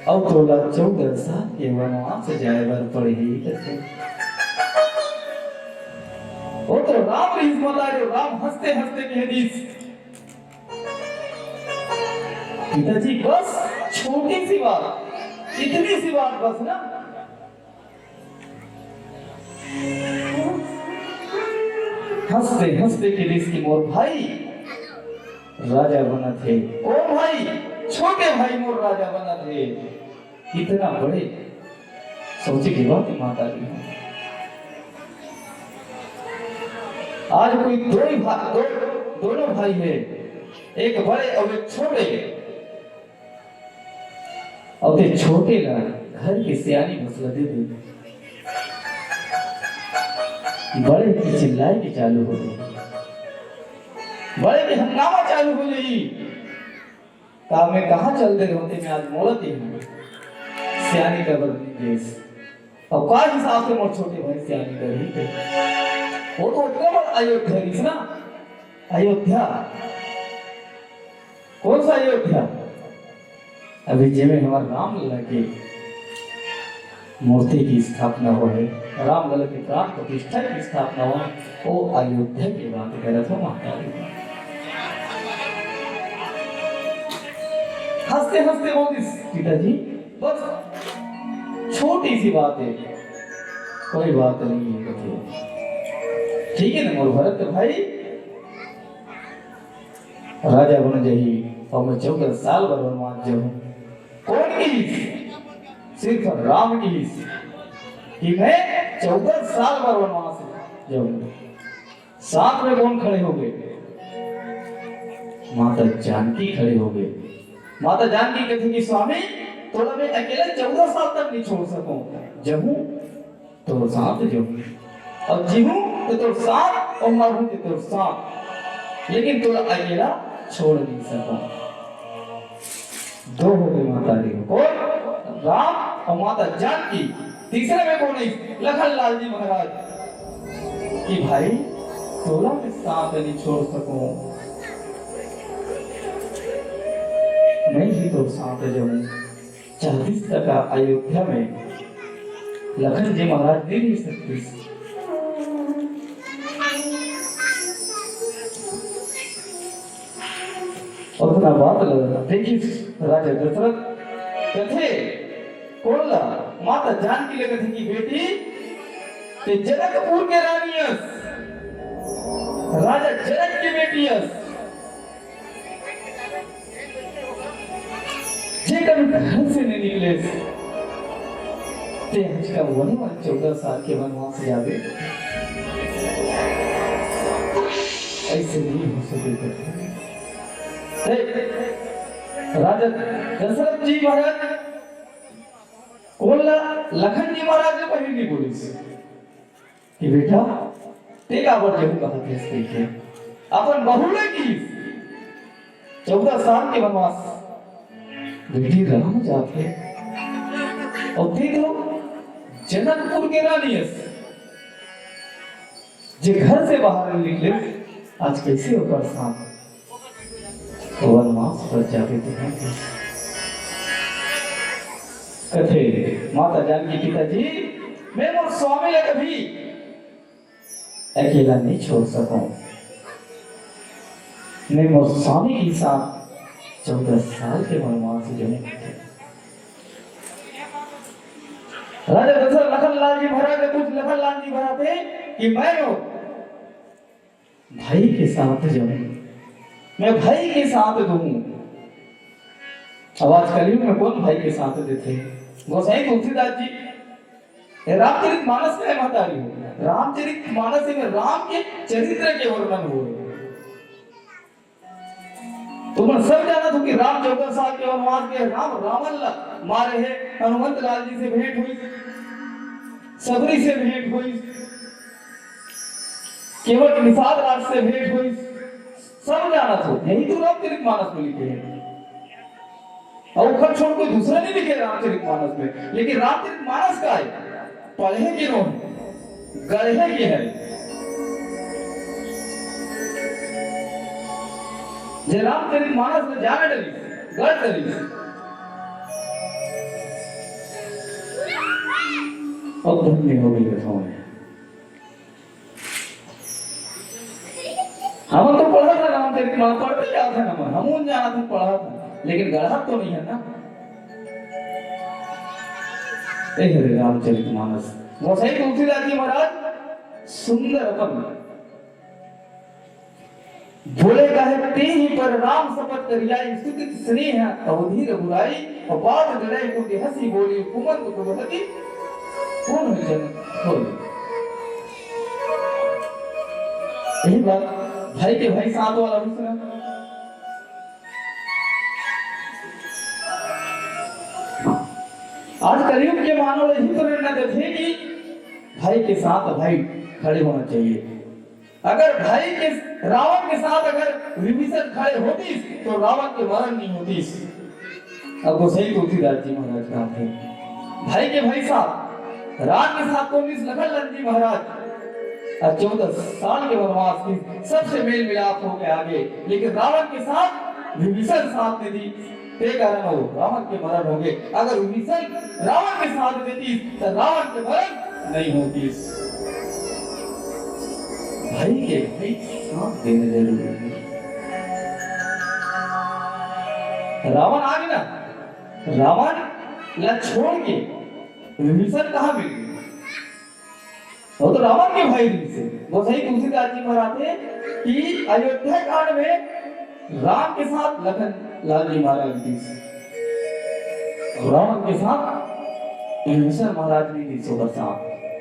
अउ तोला चौदह साल के वनवास जाए बर पड़ही कथे। वो तो राम रिहिस, मतारी राम हंसते हंसते कह दिस, "पिताजी, बस छोटी सी बात, इतनी सी बात बस ना।" हंसते हंसते कहिस कि मोर भाई राजा बनत हे। ओ भाई, छोटे भाई मोर राजा बनत हे। इतना बड़े सोचे के बात माता जी। आज कोई दो ही भा-, दो, दोनों भाई हे, एक बड़े अउ एक छोटे। अउ ते छोटे ला घर के सियानी बस ला दे दे। बड़े के चिल्लाए के चालू हो गई, बड़े के हंगामा चालू हो गई। का मैं कहाँ चल दे रहूं ते मैं आज मोला ते हूं। सियानी का बर नहीं देस। अउ का हिसाब से मोर छोटे भाई सियानी करही ते? वो तो ओतका बड़ अयोध्या रहिस ना, अयोध्या। कौन सा अयोध्या? अभी जेमे हमार रामलला के मूर्ति की स्थापना होय हे, रामलला के प्राण प्रतिष्ठा की स्थापना होय हे, वो अयोध्या की बात करत हों माता जी। हंसते हंसते बोलिस, पिताजी, बस छोटी सी बात हे, कोई बात नहीं हे, कथे। ठीक हे ना मोर भरत भाई, राजा बन जाही अउ मैं चौदह साल बर वनवास जाहूं। कौन किहिस? सिर्फ राम किहिस कि मैं चौदह साल बर वनवास जाहूं। साथ में कौन खड़े हो गए? माता जानकी खड़े हो गए। माता जानकी कथे कि स्वामी, तोला मैं अकेला चौदह साल तक नहीं छोड़ सकूं। जहूं तोर साथ जाहूं, अउ जीहूं ते तोर साथ, अउ मरहूं ते तोर साथ, लेकिन तोला अकेला छोड़ नहीं सकूं। दो हो गए माता जी, कौन? राम अउ माता जानकी। तीसरे में कौन हे? लखन लाल जी महाराज। कि भाई, तोला मैं साथ नहीं छोड़ सकूं, मैं ही तोर साथ जाहूं। चाहतिस त का अयोध्या में लखन जी महाराज नहीं रह सकतिस? अउ ओतना बात ल देखिस राजा दशरथ, कथे, कोन ला? माता जानकी ल कथे कि बेटी, ते जनकपुर के रानी अस, राजा जनक के बेटी अस, जे कभी घर से नहीं निकले, ते आज का वनवास, चौदह साल के वनवास जाबे। ऐसे नहीं हो सके। राजा दशरथ जी महाराज कोन ला? लखन जी महाराज ने पहली नहीं बोलिस कि बेटा, ते काबर जहूं कहत हस कहिके। अपन बहू ले किहिस, चौदह साल के वनवास, बेटी राम जाथे, अउ ते तो जनकपुर के रानी अस, जे घर से बाहर नहीं निकले, आज कैसे ओकर साथ वनवास पर जाबे ते? कथे माता जानकी, पिताजी, मैं मोर स्वामी ला कभी अकेला नहीं छोड़ सकूं। मैं मोर स्वामी के साथ चौदह साल के वनवास जाऊं। राजा दशरथ लखन लाल जी महाराज ने पूछ, लखन लाल जी महाराज थे कि मैं भाई के साथ जाऊं, मैं भाई के साथ दूं। अब आज कलयुग में कौन भाई के साथ देथे? गोसाई तुलसीदास जी, ये रामचरित मानस का है महतारी हो। रामचरित मानस में राम के चरित्र के वर्णन हो। तुमन सब जानत हो कि राम चौदह साल के वनवास के, राम रावण ला मारे हे, हनुमंत लाल जी से भेंट हुई, सबरी से भेंट हुई, केवट निषाद राज से भेंट हुई, सब जानत हो, यही तो रामचरित मानस में लिखे हे। अउ ओखर छोड़ कोई दूसरा नहीं लिखे रामचरित मानस में, लेकिन रामचरित मानस का है, पढ़े के नो है, गढ़े के है। जे रामचरित मानस में जान डरिस, गढ़ डरिस, अब धन्य हो गई कथाओं में। हमन तो पढ़त हन रामचरित मानस, पढ़ते जात हन हमन, हमन जानत हन, पढ़त हन, लेकिन गढ़त तो नहीं है ना। ए हरे रामचरित मानस, गोसाई तुलसीदास जी महाराज सुंदर अपन बोले कहे, "तेहि पर राम सपत करिया, स्तुति स्नेह अवधि रघुराई, अपार जड़ै कुंज हँसी बोली, कुमंद कुबहति कौन होही जन होही। यही बात भाई के भाई साथ वाला भी सुना। आज कलयुग के मानव यही प्रेरणा देथे कि भाई के साथ भाई खड़े होना चाहिए। अगर भाई के, रावण के साथ अगर विभीषण खड़े होतीस, तो रावण के मरण नहीं होतीस। अब गोसाई तुलसीदास जी महाराज कहाथे, भाई के भाई साथ, राम के साथ तो मिस लखन लाल जी महाराज, और चौदह साल के वनवास की सबसे मेल मिलाप होके आगे, लेकिन रावण के साथ विभीषण साथ नहीं दी। ते कारण वो रावण के मरण होगे। अगर विभीषण रावण के साथ देतीस, तो रावण के मरण नहीं होतीस। भाई के भाई साथ देना जरूरी है। रावण आगे ना, रावण ला छोड़ के विभीषण कहाँ मिल गए? वो तो रावण के भाई रहिसे। गोसाई तुलसीदास जी महाराज थे कि अयोध्या कांड में राम के साथ लखन लाल जी महाराज रहिसे, रावण के साथ विभीषण महाराज भी रहिसे ओकर साथ।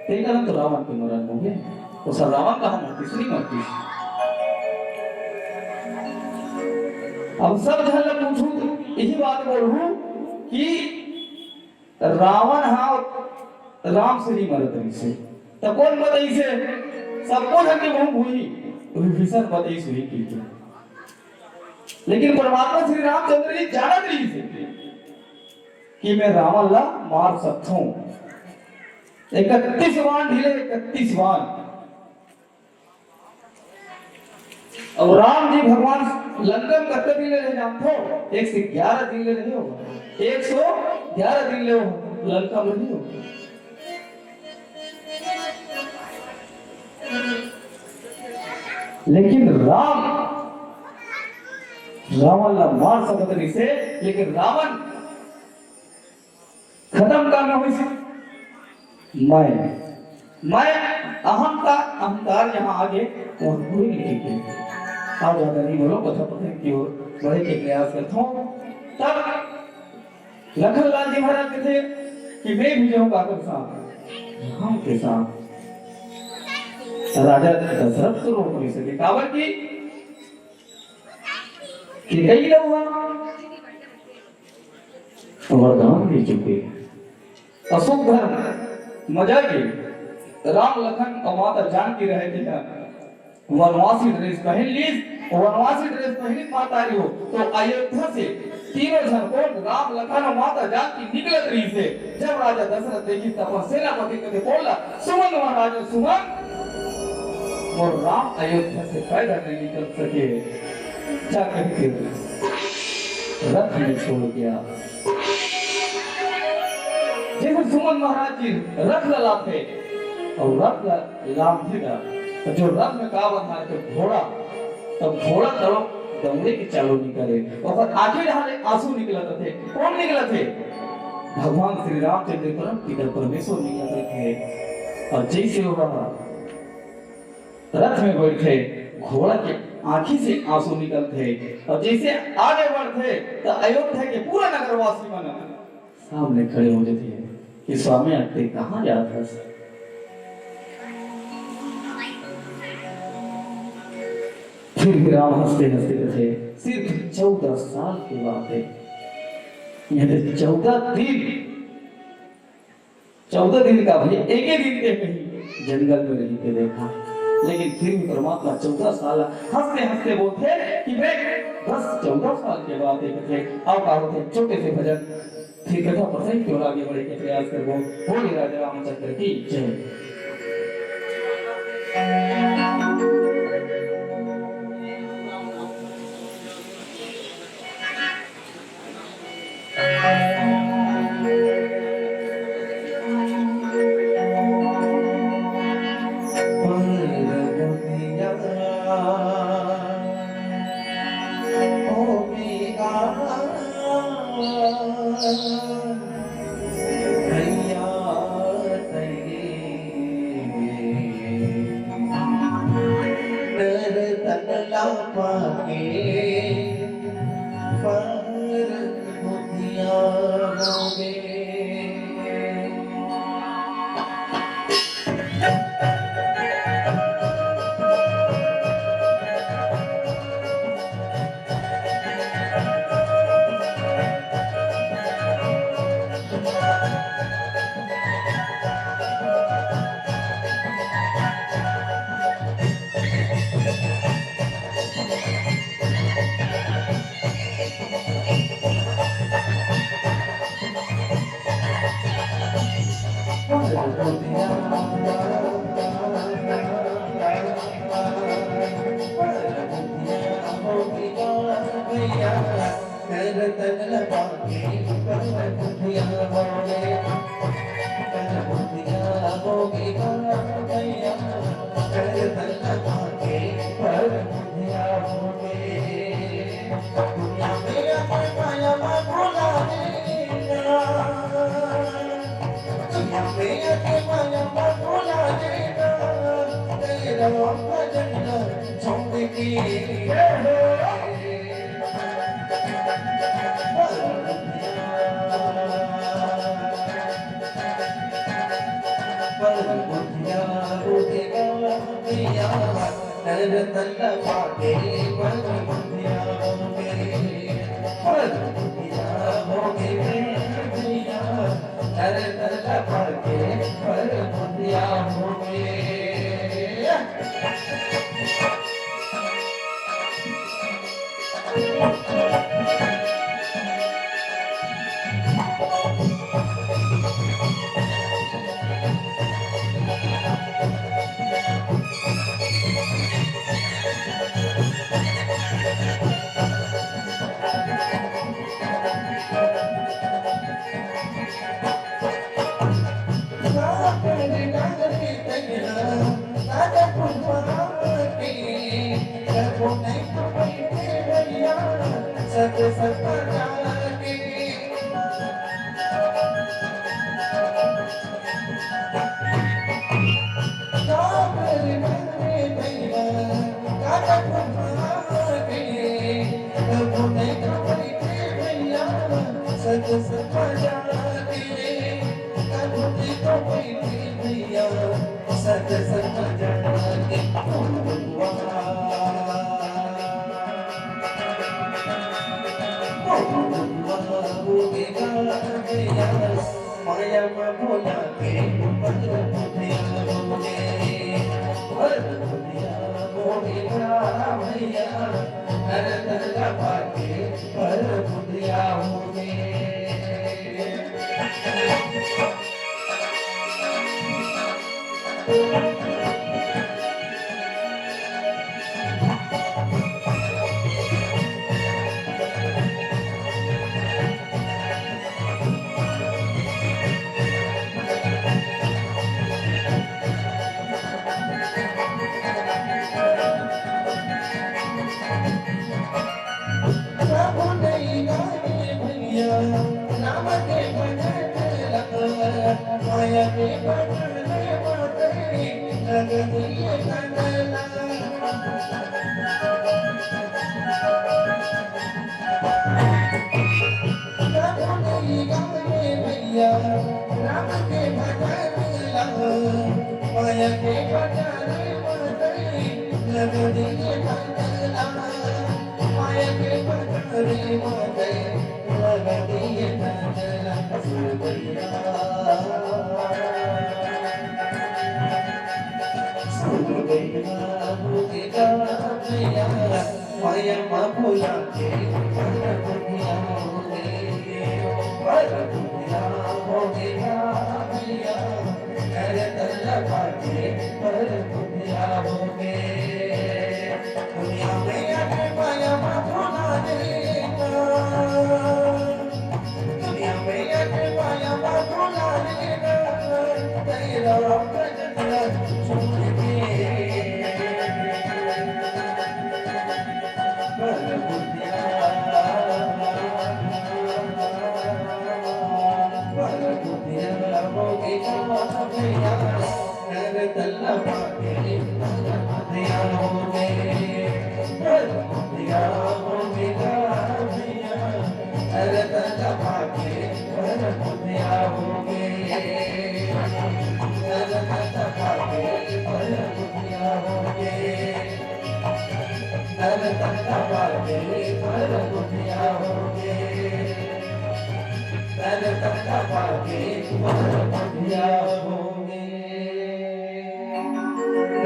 ते कारण तो रावण के मरण होगे। तो सर रावण का हम मरतीस नहीं मरतीस। अब सब झन ला पूछू, यही बात बोलू कि रावण हा राम से नहीं मरत रहिसे, त कौन बताइसे? सबको झन के मुंह भूली, विभीषण बताइस हुई की। लेकिन परमात्मा श्री रामचंद्र जी जानत रहिसे कि मैं रावण ला मार सकता हूं। इकतीस बाण ढीले, इकतीस बाण। अब राम जी भगवान लंका में कतका दिन ले रहे जानथो? एक सौ ग्यारह दिन ले रहे हो, एक सौ ग्यारह दिन ले हो लंका में रहे हो। लेकिन राम, रावण ला मार सकत रहिसे, लेकिन रावण खत्म करना होइस। मैं, मैं अहंता-, अहंकार यहाँ आगे, वहाँ कोई नहीं टिके। और ज्यादा नहीं बोलो, कथा पठन की ओर बढ़े के प्रयास करता हूँ। तब लखन लाल जी महाराज कहते कि मैं भी जाऊँ काकर साथ, राम के साथ। राजा दशरथ तो रोक नहीं सके, काबर की कि कई लोग वरदान दे चुके। अशोक धर्म मजा के राम लखन और माता जानकी रहे थे ना, वनवासी ड्रेस पहन लीस, वनवासी ड्रेस पहन माता रही हो, तो अयोध्या से तीनों झन कोन राम लखन और माता जानकी निकलत रहिसे। जब राजा दशरथ देखिस त अपन सेनापति कथे बोला, सुमन महाराज सुमन, मोर राम अयोध्या से पैदल नहीं निकल सके, जा कहिके रथ में छोड़ गया। जैसे सुमन महाराज जी रथ ला लाथे और रथ ला लामथे ना, तो जो रथ में का बंधा है घोड़ा, तो घोड़ा तड़प दौड़े के चालू नहीं करे, ओकर आंखें डहार ले आंसू निकलत थे। कौन निकलत थे? भगवान श्री रामचंद्र परम पिता परमेश्वर निकलत थे। और जैसे वो रथ में बैठे, घोड़ा के आंखी से आंसू निकलते और जैसे आगे बढ़ते तो अयोध्या के पूरा नगरवासी मन सामने खड़े हो जाते हैं कि स्वामी, अब ते कहाँ जात हस? फिर भी राम हंसते हंसते कथे, सिर्फ चौदह साल की बात है, ये तो चौदह दिन, चौदह दिन का भाई, एक ही दिन के कहीं जंगल में रही के देखा, लेकिन फिर भी परमात्मा चौदह साल हंसते हंसते बोलते कि मैं बस चौदह साल के बाद एक थे, अब का होते छोटे से भजन, फिर कथा प्रसंग की ओर आगे बढ़े के प्रयास करबो। बोलिए राजा रामचंद्र की जय।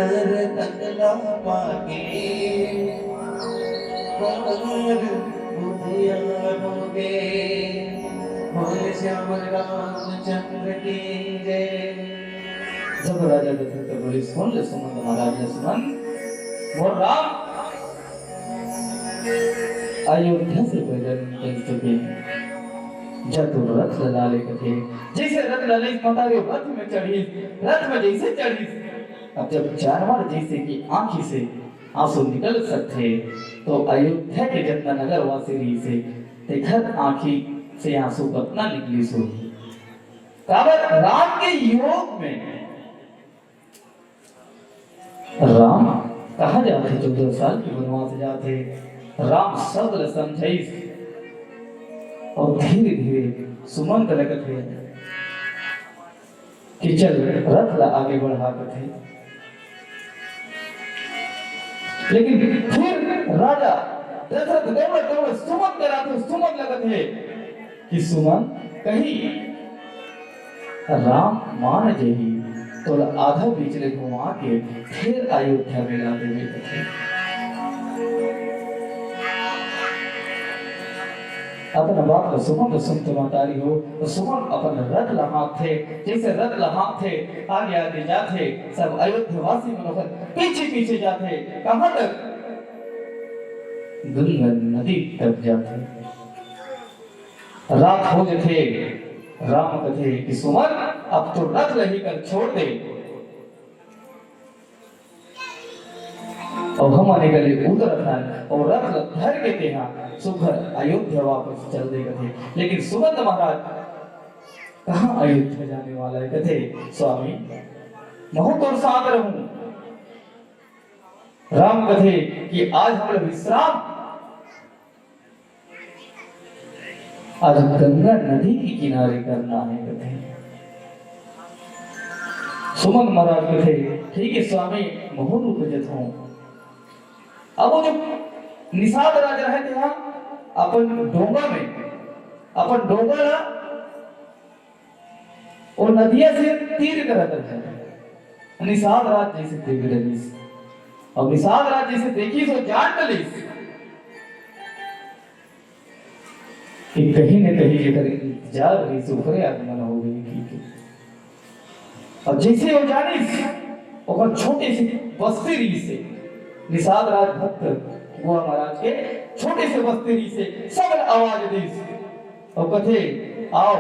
नर तन ला पाके पर बुधिया होगे। बोल श्याम रामचंद्र की जय। राजा दशरथ बोले, सुन ले सुमंत महाराज ले सुमंत, मोर राम अयोध्या से पैदल निकल चुके हैं। जा तू रथ ला ले कथे, जैसे रथ ला ले माता रे रथ में चढ़ी, रथ में जैसे चढ़ी, अब जब जानवर जैसे कि आंखी से आंसू निकल सकथे, तो अयोध्या के जतना नगर वासी रहिसे, तेखर आंखी से आंसू कतना निकलिस होही। काबर राम के योग में राम कहाँ जाथे, चौदह साल के वनवास जाथे, राम सब ल समझाइस अउ धीरे धीरे सुमंत ल कथे कि चल रथ ला आगे बढ़ा कथे। लेकिन फिर राजा दशरथ दौड़त दौड़त सुमंत करा थे, सुमंत ल कथे कि सुमंत कहीं राम मान जही, तोला आधा बीच ले घुमा के फिर अयोध्या में ला देवे कथे। अपन बात ल सुमंत सुनत महतारी हो, तो सुमंत अपन रथ ल हाँकथे, जैसे रथ ल हाँकथे, आगे आगे जाथे, सब अयोध्यावासी मन ओकर पीछे पीछे जाथे। कहाँ तक? गंगा नदी तक जाथे। रात हो जथे, राम कथे कि सुमंत, अब तो रथ ल ही कर छोड़ दे। अउ हमन एकर ले उतरत हन, अउ रथ ल धर के तेहा सुघर अयोध्या वापस चल दे कथे। लेकिन सुमंत महाराज कहाँ अयोध्या जाने वाला है? कथे, स्वामी, महूं तोर साथ रहूं। राम कथे कि आज हमला विश्राम, आज गंगा नदी के किनारे करना है कथे। सुमंत महाराज कथे, ठीक है स्वामी, महूं रुक जथों। अब वो जो निषाद राज रहे थे यहाँ अपन डोंगा में, अपन डोंगा ला वो नदिया से तीर करत रहे। निषाद राज जैसे देख डरिस, अउ निषाद राज जैसे देखिस, वो जान डलिस कि कहीं न कहीं जेकर इंतजार रहिस, ओकरे आगमन हो गई। ठीक है, अउ जैसे वो जानिस, ओकर छोटे से बस्ती रहिस हे, निषाद राज भक्त गुहा महाराज के छोटे से बस्ती रहिस हे, सब आवाज दिस। अउ कथे, "आओ।"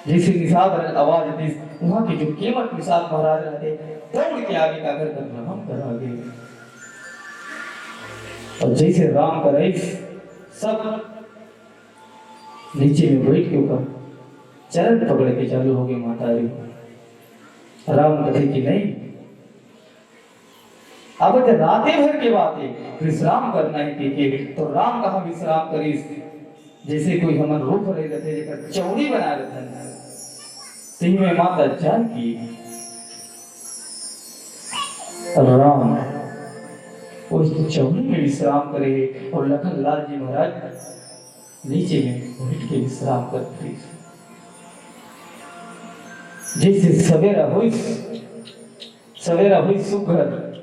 जैसे निषाद राज आवाज दिस, वहां के जो केवट निषाद महाराज रहते, दौड़ के आगे काकर कर प्रणाम करा गे। अउ जैसे राम कराइस, सब नीचे में बैठ के ओकर चरण पकड़े के चालू हो गे, महतारी। राम कथे कि नहीं, अब तो राते भर के बात है, विश्राम करना है, ठीक है। तो राम कहाँ विश्राम करिस? जैसे कोई हमन रुख रहे रहते, जेकर चौड़ी बना रहते हैं, तिही में माता जानकी राम उस चौड़ी में विश्राम करे हे अउ लखन लाल जी महाराज नीचे में बैठ के विश्राम करते रहिस। जैसे सवेरा होइस, सवेरा होइस सुघर,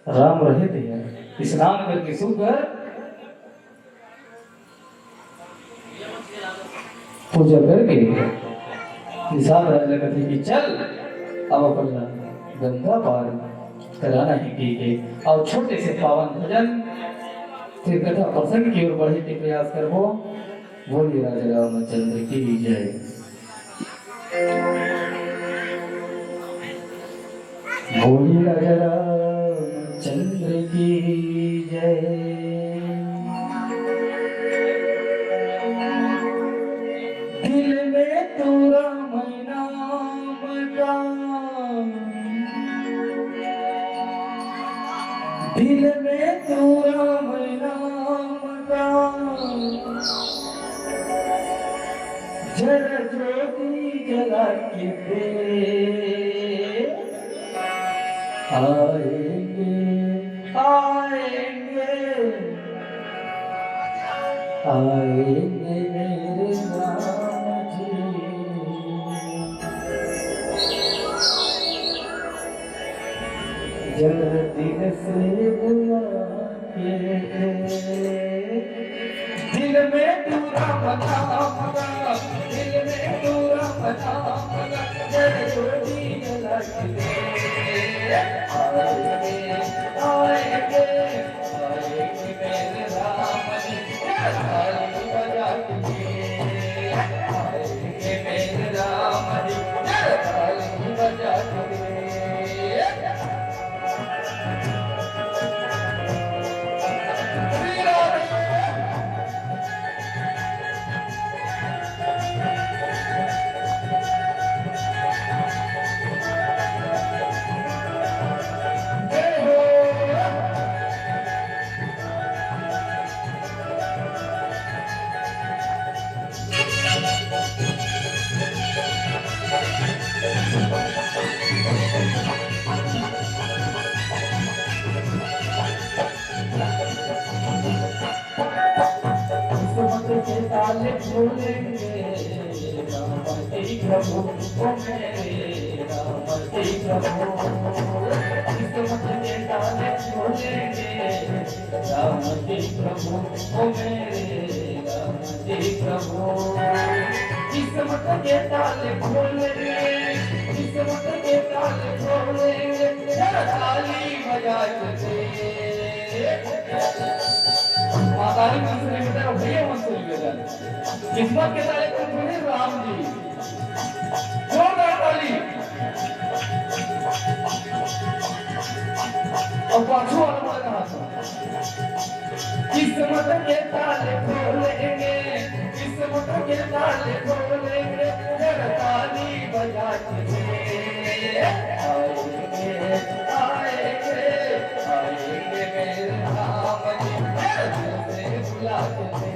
राम रहे थे यार, स्नान करके सुघर पूजा करके निषाद राज ल कथे कि चल, अब अपन ला गंगा पार कराना ही ठीक है। अउ छोटे से पावन भजन, फिर कथा प्रसंग की ओर बढ़े के प्रयास करबो। बोलिए राजा रामचंद्र की जय। बोलिए राजा रामचंद्र की जय। दिल में तू राम नाम का, दिल में तू राम नाम का, जरा ज्योति जला के दे। आएंगे, आएंगे, आएंगे मेरे राम जी। जरा दिल से बुला के दे। दिल में तू राम नाम का, दिल में तू राम नाम का, जरा किस्मत के ताले खोलेंगे राम जी प्रभु, ओ मेरे राम जी प्रभु। किस्मत के ताले खोलेंगे राम जी प्रभु, ओ मेरे राम जी प्रभु। किस्मत के ताले खोलेंगे, किस्मत के ताले खोलेंगे, जरा ताली बजा के दे। मातारी मंसुरी बेटा, भैया मंसुरी बेटा। किस्मत के ताले खोलेंगे राम जी। जोरदार ताली। अब पाछू वाला मन का हाथ। किस्मत के ताले खोलेंगे, किस्मत के ताले खोलेंगे, जरा ताली बजा के दे। आएंगे, आएंगे, आएंगे मेरे राम जी, जरा दिल से बुला के दे।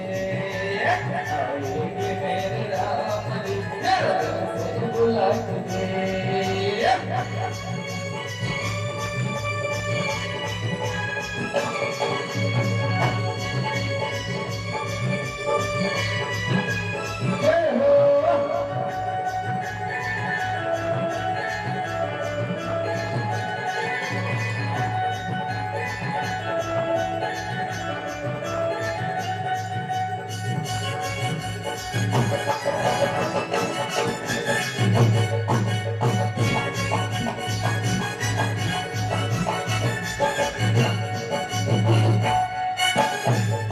आएंगे मेरे राम जी, जरा दिल से बुला के दे।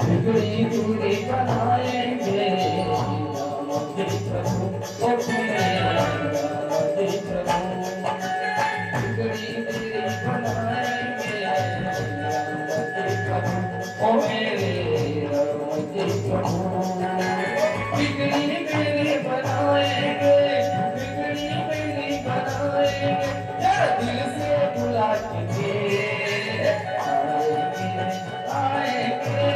बिगड़ी दूरी बनाएंगे, राम जी प्रभु, ओ मेरे राम जी प्रभु। बिगड़ी दूरी बनाएंगे, राम जी प्रभु, ओ मेरे राम जी प्रभु। बिगड़ी मेरी बनाएंगे, बिगड़ी मेरी बनाएंगे, जरा दिल से बुला के दे। आएंगे, आएंगे,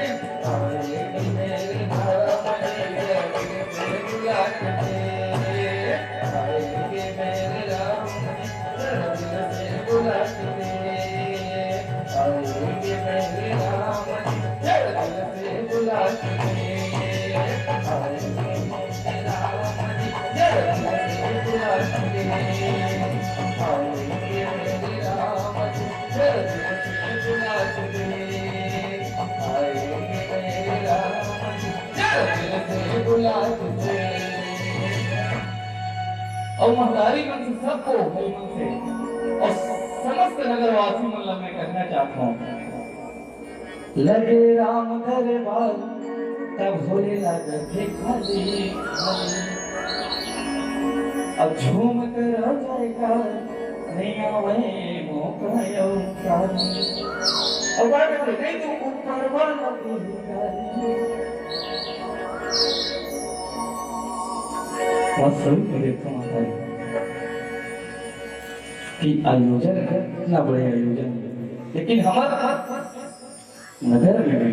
आएंगे मेरे राम जी, जरा दिल से बुला के दे। आएंगे मेरे राम जी, जरा दिल से बुला के दे। आएंगे मेरे राम जी, जरा दिल से बुला के दे। आएंगे मेरे राम जी, जरा दिल से बुला के दे। आएंगे मेरे राम जी, जरा दिल से बुला के दे। आएंगे मेरे राम जी, जरा दिल से बुला के दे। अउ महतारी मन से, सबको भाई मन से अउ समस्त नगरवासी मन ला मैं कहना चाहत हूँ, लगे राम दरबार तब होले लगथे खाली खाली। अब झूम करो जयकार, नइ आवय मौका अउ काली। अउ बात है, नहीं तो ऊपर वाला भी गाली। बस सही करे तो महतारी कि आयोजन, इतना बड़े आयोजन, लेकिन हमर नगर में भी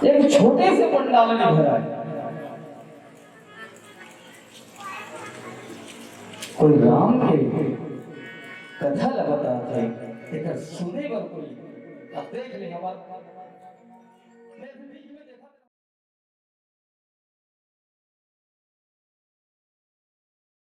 एक छोटे से पंडाल में भरा है। कोई राम के कथा ल बताथे, एकर सुने बर कोई। अब देख ले हमार